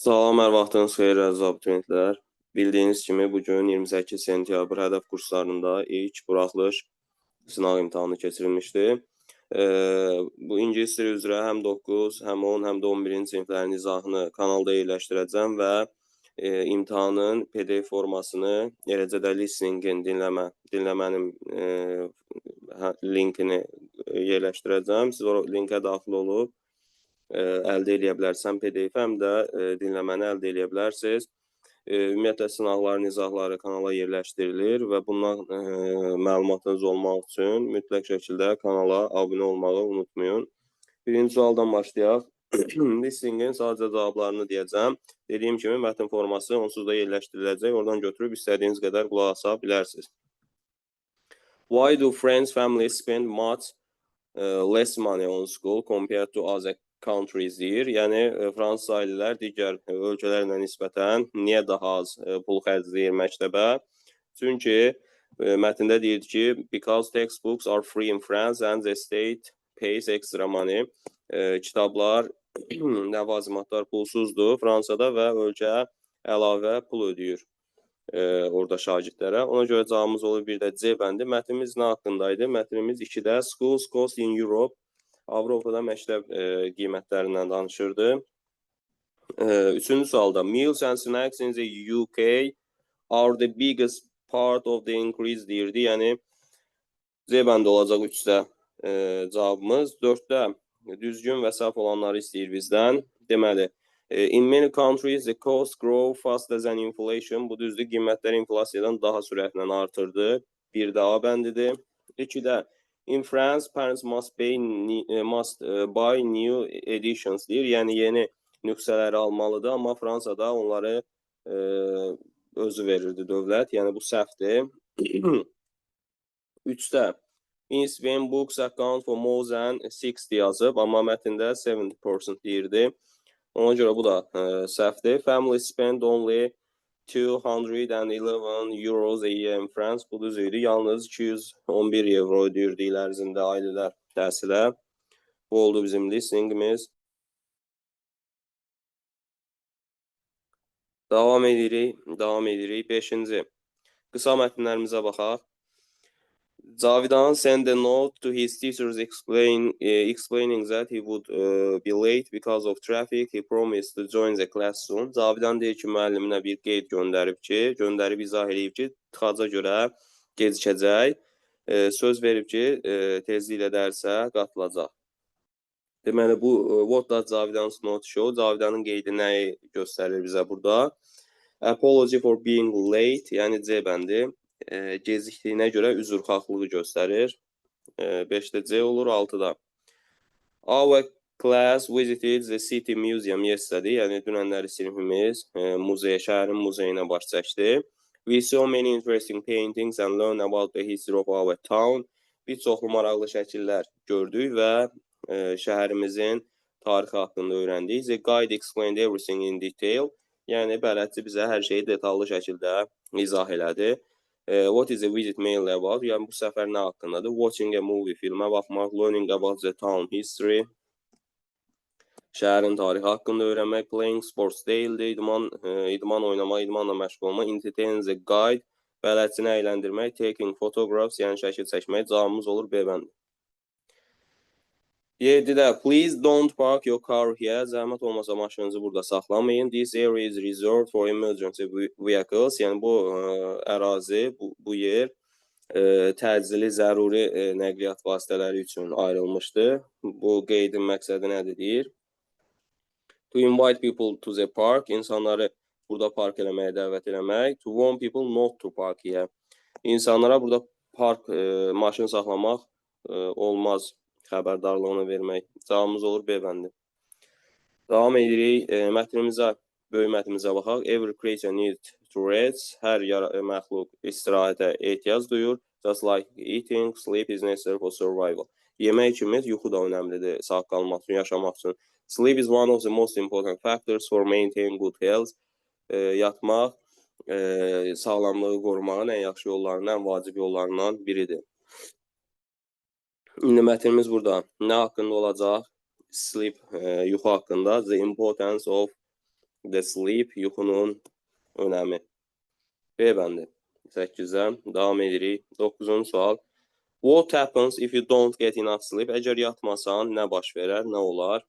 Salam, hər vaxtınız xeyir, əziz abituriyentlər. Bildiyiniz kimi, bu gün 28 sentyabr hədəf kurslarında ilk buraxılış sınaq imtahanı keçirilmişdi. Bu ingilis dili üzrə həm 9, həm 10, həm də 11-ci siniflərin izahını kanalda yerləşdirəcəm və imtahanın PDF formasını, eləcə də listening-in, dinləmənin linkini yerləşdirəcəm. Siz o linkə daxil olub əldə eləyə bilərsiniz. Həm PDF, həm də dinləməni əldə eləyə bilərsiniz. Ümumiyyətlə, sınaqların izahları kanala yerləşdirilir və bundan məlumatınız olmaq üçün mütləq şəkildə kanala abunə olmağı unutmayın. Birinci sualdan başlayaq. Listening-in sadəcə cavablarını deyəcəm. Dediyim kimi, mətn forması onsuz da yerləşdiriləcək. Oradan götürüb istədiyiniz qədər qulaq asa bilərsiniz. Why do French families spend much less money on school compared to other countries deyir. Yəni, fransız ailələr digər ölkələrlə nisbətən niyə daha az pul xərcləyir məktəbə? Çünki mətndə deyir ki, because textbooks are free in France and the state pays extra money. Kitablar, ləvazimatlar pulsuzdur Fransada və ölkə əlavə pul ödəyir orada şagirdlərə. Ona görə cavabımız olur bir də C bəndi. Mətnimiz nə haqqındaydı? Mətnimiz 2-də Schools Cost in Europe, Avropada məktəb qiymətlərindən danışırdı. Üçüncü sualda meals and snacks in the UK are the biggest part of the increase deyirdi. Yəni C bəndi olacaq 3-də cavabımız. 4-də düzgün və səhv olanları istəyir bizdən. Deməli, in many countries the cost grow faster than inflation. Bu düzdür, qiymətlər inflyasiyadan daha sürətlə artırdı. Bir də A bəndidir. 2-də in France parents must buy new editions deyir. Yəni yeni nüsxələri almalıdır, amma Fransada onları özü verirdi dövlət. Yəni bu səhvdir. 3-də in Spain books account for more than 60 yazıb, amma mətndə 70% deyirdi. Ona görə bu da səhvdir. Families spend only 211 euros a year in France. Bu düz idi. Yalnız 211 evro ödəyirdi il ərzində ailələr təhsilə. Bu oldu bizim listeningimiz. Davam edirik. Davam edirik. 5-ci. Qısa mətnlərimizə baxaq. Cavidan sent a note to his teachers explaining that he would be late because of traffic. He promised to join the class soon. Cavidan deyir ki, müəlliminə bir qeyd göndərib ki, göndərib izah eləyib ki, tıxaca görə gecikəcək. Söz verib ki, tezliklə dərsə qatılacaq. Deməli, bu what does Cavidan's note show? Cavidanın qeydi nəyi göstərir bizə burada? Apology for being late, yəni C bəndi. Gecikdiyinə görə üzrxahlığı göstərir. 5-də C olur, 6-da. Our class visited the city museum yesterday. Yəni dünənləri sinifimiz muzeyə, şəhərin muzeyinə baş çəkdi. We saw many interesting paintings and learned about the history of our town. Bir çoxlu maraqlı şəkillər gördük və şəhərimizin tarixi haqqında öyrəndik. The guide explained everything in detail. Yəni bələdçi bizə hər şeyi detallı şəkildə izah elədi. What is the visit mainly about? Yəni bu səfər nə haqqındadır? Watching a movie, filmə baxmaq, learning about the town history, şəhərin tarixi haqqında öyrənmək, playing sports deyildi, idman oynamaq, idmanla məşğul olmaq, entertain the guide, bələdçini əyləndirmək, taking photographs, yəni şəkil çəkmək. Cavabımız olur B bəndi. 7-də please don't park your car here. Zəhmət olmasa maşınınızı burada saxlamayın. This area is reserved for emergency vehicles. Yəni bu ərazi, bu yer təcili, zəruri nəqliyyat vasitələri üçün ayrılmışdır. Bu qeydin məqsədi nədir deyir. To invite people to the park. İnsanları burada park eləməyə dəvət eləmək. To warn people not to park here. İnsanlara burada maşın saxlamaq olmaz xəbərdarlığını vermək. Cavabımız olur B bəndi. Davam edirik. Mətnimizə, böyük mətnimizə baxaq. Every creature needs to rest. Hər məxluq istirahətə ehtiyac duyur. Just like eating, sleep is necessary for survival. Yemək kimi yuxu da önəmlidir sağ qalmaq üçün, yaşamaq üçün. Sleep is one of the most important factors for maintaining good health. Yatmaq, sağlamlığı qorumağın ən yaxşı yollarından, ən vacib yollarından biridir. İndi mətnimiz burada nə haqqında olacaq? Sleep, yuxu haqqında. The importance of The sleep, yuxunun önəmi. B bəndi. 8-ə davam edirik. 9-cu sual. What happens if you don't get enough sleep? Əgər yatmasan, nə baş verər, nə olar?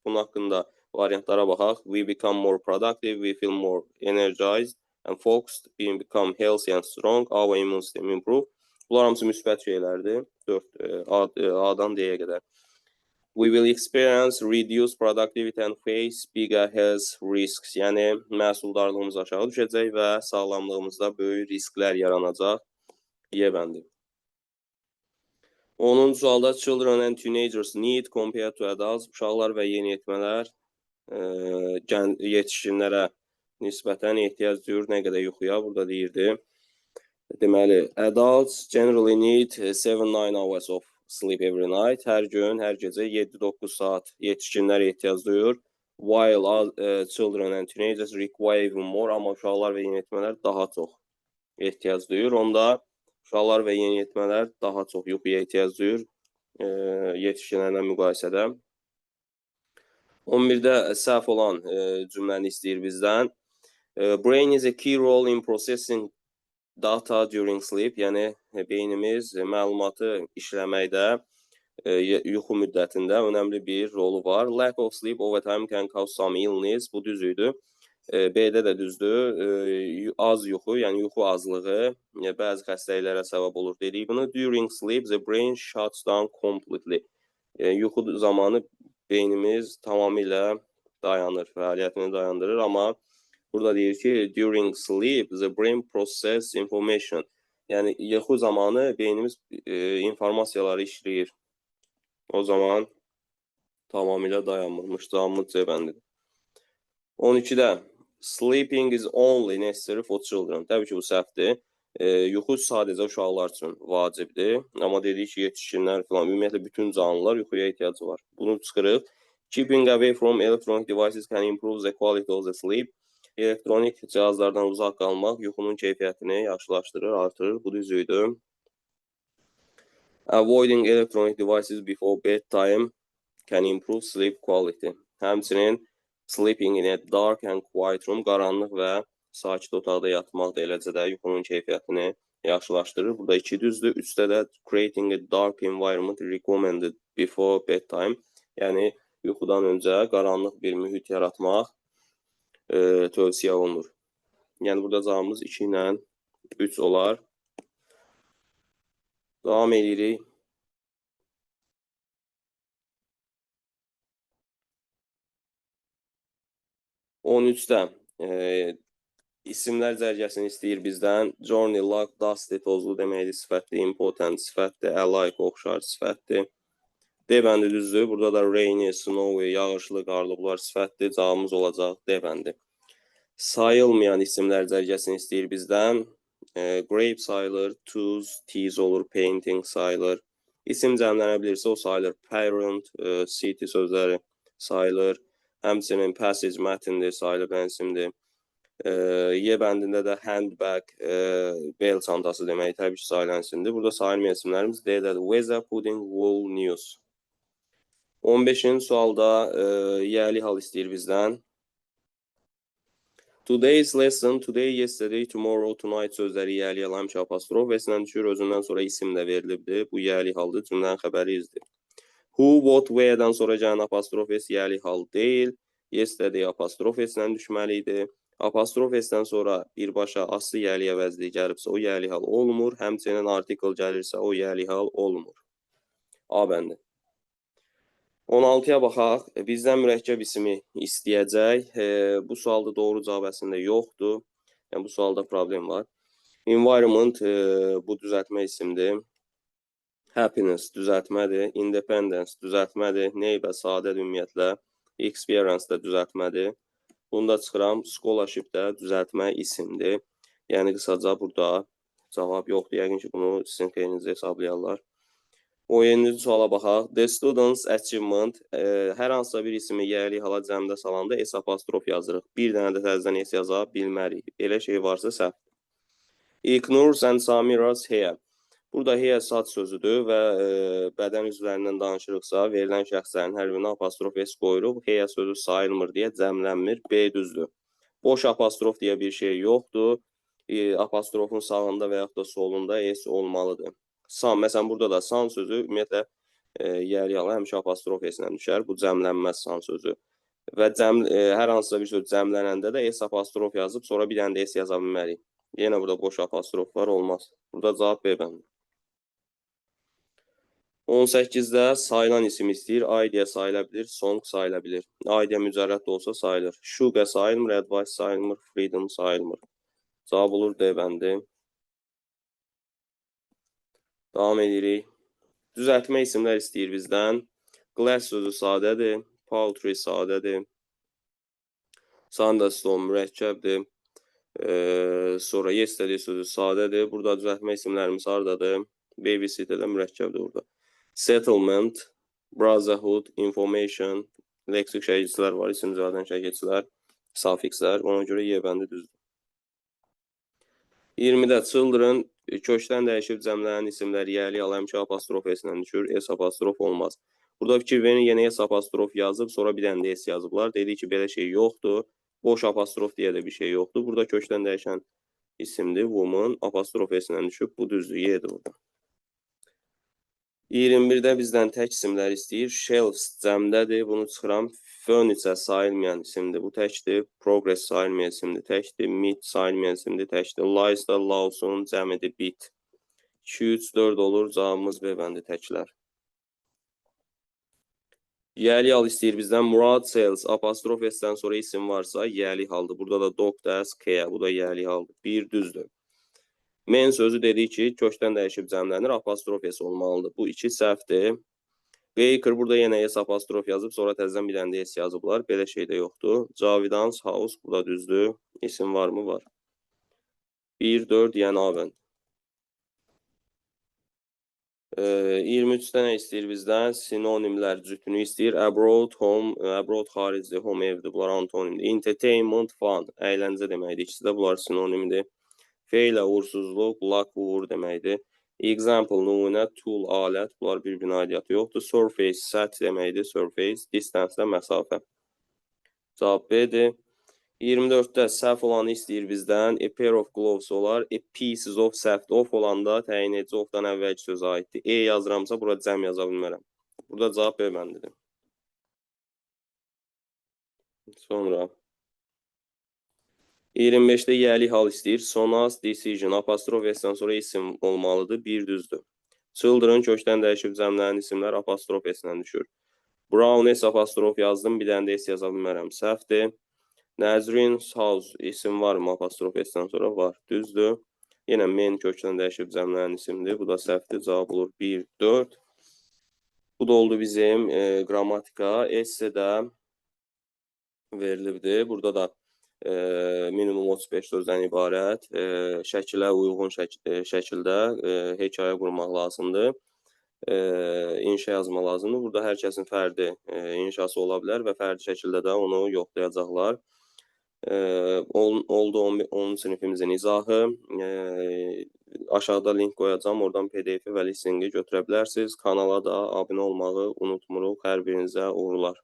Bunun haqqında variantlara baxaq. We become more productive, we feel more energized and focused, we become healthy and strong, our immune system improve. Bunlar hamısı müsbət şeylərdir. 4 A-dan D-yə qədər. We will experience reduced productivity and face bigger health risks. Yəni, məhsuldarlığımız aşağı düşəcək və sağlamlığımızda böyük risklər yaranacaq. Y bəndi. 10-cu sualda children and teenagers need compared to adults. Uşaqlar və yeniyetmələr yetişkinlərə nisbətən ehtiyac duyur. Nə qədər yuxuya burada deyirdi. Deməli, adults generally need 7-9 hours of sleep every night. Hər gün, hər gecə 7-9 saat yetişkinlər ehtiyac duyur. While children and teenagers require even more, amma uşaqlar və yeniyetmələr daha çox ehtiyac duyur. Onda uşaqlar və yeniyetmələr daha çox yuxuya ehtiyac duyur yetişkinlərlə müqayisədə. 11-də səhv olan cümləni istəyir bizdən. Brain is a key role in processing data during sleep, yəni beynimiz məlumatı işləməkdə yuxu müddətində önəmli bir rolu var. Lack of sleep over time can cause some illness. Bu düz idi. B-də də düzdür. Az yuxu, yəni yuxu azlığı bəzi xəstəliklərə səbəb olur dedik bunu. During sleep, the brain shuts down completely. Yuxu zamanı beynimiz tamamilə dayanır, fəaliyyətini dayandırır, amma burada deyir ki, during sleep, the brain process information. Yəni, yuxu zamanı beynimiz informasiyaları işləyir. O zaman tamamilə dayanmırmış. Cavabımız C bəndidir. 12-də sleeping is only necessary for children. Təbii ki, bu səhvdir. Yuxu sadəcə uşaqlar üçün vacibdir. Amma dedik ki, yetişkinlər falan, ümumiyyətlə bütün canlılar yuxuya ehtiyacı var. Bunu çıxırıq. Keeping away from electronic devices can improve the quality of the sleep. Elektronik cihazlardan uzaq qalmaq yuxunun keyfiyyətini yaxşılaşdırır, artırır. Bu düz idi. Avoiding electronic devices before bedtime can improve sleep quality. Həmçinin sleeping in a dark and quiet room, qaranlıq və sakit otaqda yatmaq da eləcə də yuxunun keyfiyyətini yaxşılaşdırır. Burada 2 düzdür. 3-də də creating a dark environment recommended before bedtime. Yəni yuxudan öncə qaranlıq bir mühit yaratmaq tövsiyə olunur. Yəni burada cavabımız 2 ilə 3 olar. Davam edirik. On üçdə isimlər cərgəsini istəyir bizdən. Journey, luck, dusty, tozlu deməkdir, sifətdir, impotent, sifətdir, alike, oxşar, sifətdir. D bəndi düzdür. Burada da rainy, snowy, yağışlı, qarlı bunlar sifətdir. Cavabımız olacaq D bəndi. Sayılmayan isimlər cərgəsini istəyir bizdən. Grape sayılır, tools, teas olur, painting sayılır. İsim cəmlənə bilirsə o sayılır. Parent, city sözləri sayılır. Həmçinin passage mətndir, sayılı isimdir. Y bəndində də handbag, bel çantası demək təbii ki, sayılan isimdir. Burada sayılmayan isimlərimiz D-dədir. Weather, pudding, wool, news. 15-ci sualda yəli hal istəyir bizdən. Today's lesson, today, yesterday, tomorrow, tonight sözləri yəli hal həmişə apostrof s-lə düşür. Özündən sonra isim də verilibdir. Bu yəli haldır, cümlənin xəbəri izdir. Who, what, where-dən sonra gələn apostrof s yəli hal deyil. Yesterday apostrof s-lə düşməli idi. Apostrof s-dən sonra birbaşa aslı yəli əvəzliyi gəlibsə o yəli hal olmur. Həmçinin article gəlirsə o yəli hal olmur. A bəndi. 16-ya baxaq. Bizdən mürəkkəb ismi istəyəcək. Bu sualda doğru cavab əslində yoxdur. Yəni, bu sualda problem var. Environment bu düzəltmə isimdir. Happiness düzəltmədir. Independence düzəltmədir. Neighbor sadədir ümumiyyətlə. Experience də düzəltmədir. Bunu da çıxıram. Scholarship də düzəltmə isimdir. Yəni, qısaca burada cavab yoxdur. Yəqin ki, bunu sizin xeyrinizə hesablayarlar. 17-ci suala baxaq. The students achievement hər hansısa bir ismi yəli hala cəmdə salanda s apostrof yazırıq. Bir dənə də təzədən s yaza bilmərik. Elə şey varsa səhvdir. Ignores and Samira's hair. Burada hair saç sözüdür və bədən üzvlərindən danışırıqsa, verilən şəxslərin hər birinə apostrof s qoyuruq. Hair sözü sayılmır deyə cəmlənmir. B düzdür. Boş apostrof deyə bir şey yoxdur. Apostrofun sağında və yaxud da solunda S olmalıdır. San, məsələn, burada da san sözü ümumiyyətlə yəli hala həmişə apostrof S-lə düşər. Bu cəmlənməz san sözü. Və hər hansısa bir söz cəmlənəndə də S apostrof yazıb, sonra bir dənə də S yaza bilməliyik. Yenə burada boş apostrof var, olmaz. Burada cavab B bəndi. 18-də sayılan isim istəyir. Idea sayıla bilir, song sayıla bilir. Idea mücərrəd də olsa sayılır. Sugar sayılmır, advice sayılmır, freedom sayılmır. Cavab olur D bəndi. Davam edirik. Düzəltmə isimlər istəyir bizdən. Glass sözü sadədir. Poultry sadədir. Sandstone mürəkkəbdir. Sonra yesterday sözü sadədir. Burada düzəltmə isimlərimiz hardadır? Babysitter də mürəkkəbdir burada. Settlement, brotherhood, information, leksik şəkilçilər var, isim düzəldən şəkilçilər, suffixlər. Ona görə Y bəndi düzdür. 20-də children kökdən dəyişib cəmlənən isimlər yəli al həmişə apostrof S-lə düşür. S apostrof olmaz. Burada fikir verin, yenə S apostrof yazıb, sonra bir dənə də S yazıblar. Dedik ki, belə şey yoxdur. Boş apostrof deyə də bir şey yoxdur. Burada kökdən dəyişən isimdir. Woman apostrof S-lə düşüb. Bu düzdür. Y-dir burada. 21-də bizdən tək isimlər istəyir. Shelves cəmdədir. Bunu çıxıram. Furniture sayılmayan isimdir. Bu təkdir. Progress sayılmayan isimdir. Təkdir. Meat sayılmayan isimdir. Təkdir. Lies da lawsun cəmidir. Bit. 2, 3, 4 olur. Cavabımız B bəndi təklər. Yəli hal istəyir bizdən. Murad Sales. Apostrof S-dən sonra isim varsa yəli haldır. Burada da Doctors K. Bu da yəli haldır. 1 düzdür. Men sözü dedik ki, kökdən dəyişib cəmlənir, apostrof S olmalıdır. Bu iki səhvdir. Baker burada yenə S apostrof yazıb, sonra təzədən bir dənə də S yazıblar. Belə şey də yoxdur. Cavidans House, bu da düzdür. İsim varmı? Var. 1, 4, yəni A bəndi. 23-də nə istəyir bizdən? Sinonimlər cütünü istəyir. Abroad, home, abroad xaricdir, home evdir. Bunlar antonimdir. Entertainment, fun, əyləncə deməkdir. İkisi də bunlar sinonimdir. Feylə uğursuzluq, luck uğur deməkdir. Example, nümunə, tool, alət. Bunlar bir-birinə aidiyyatı yoxdur. Surface, səth deməkdir. Surface, distance də məsafə. Cavab B-dir. 24-də səhv olanı istəyir bizdən. A pair of gloves olar. A pieces of səhvdir. Of olanda təyin edici ofdan əvvəlki sözə aiddir. E yazıramsa bura cəm yaza bilmərəm. Burada cavab B bəndidir. Sonra 25-də yəli hal istəyir. Sonas decision. Apostrof S-dən sonra isim olmalıdır. Bir düzdür. Children kökdən dəyişib cəmlənən isimlər apostrof S-lə düşür. Brown S apostrof yazdım. Bir dənə də S yaza bilmərəm. Səhvdir. Nazrin House isim var mı apostrof S-dən sonra? Var. Düzdür. Yenə men kökdən dəyişib cəmlənən isimdir. Bu da səhvdir. Cavab olur 1, 4. Bu da oldu bizim qrammatika. S-də verilibdir. Burada da minimum 35 sözdən ibarət şəkilə uyğun şəkildə hekayə qurmaq lazımdır. İnşa yazma lazımdır. Burada hər kəsin fərdi inşası ola bilər və fərdi şəkildə də onu yoxlayacaqlar. Oldu 10. sinifimizin izahı. Aşağıda link qoyacağam. Oradan PDF-i və listingi götürə bilərsiniz. Kanala da abunə olmağı unutmuruq. Hər birinizə uğurlar.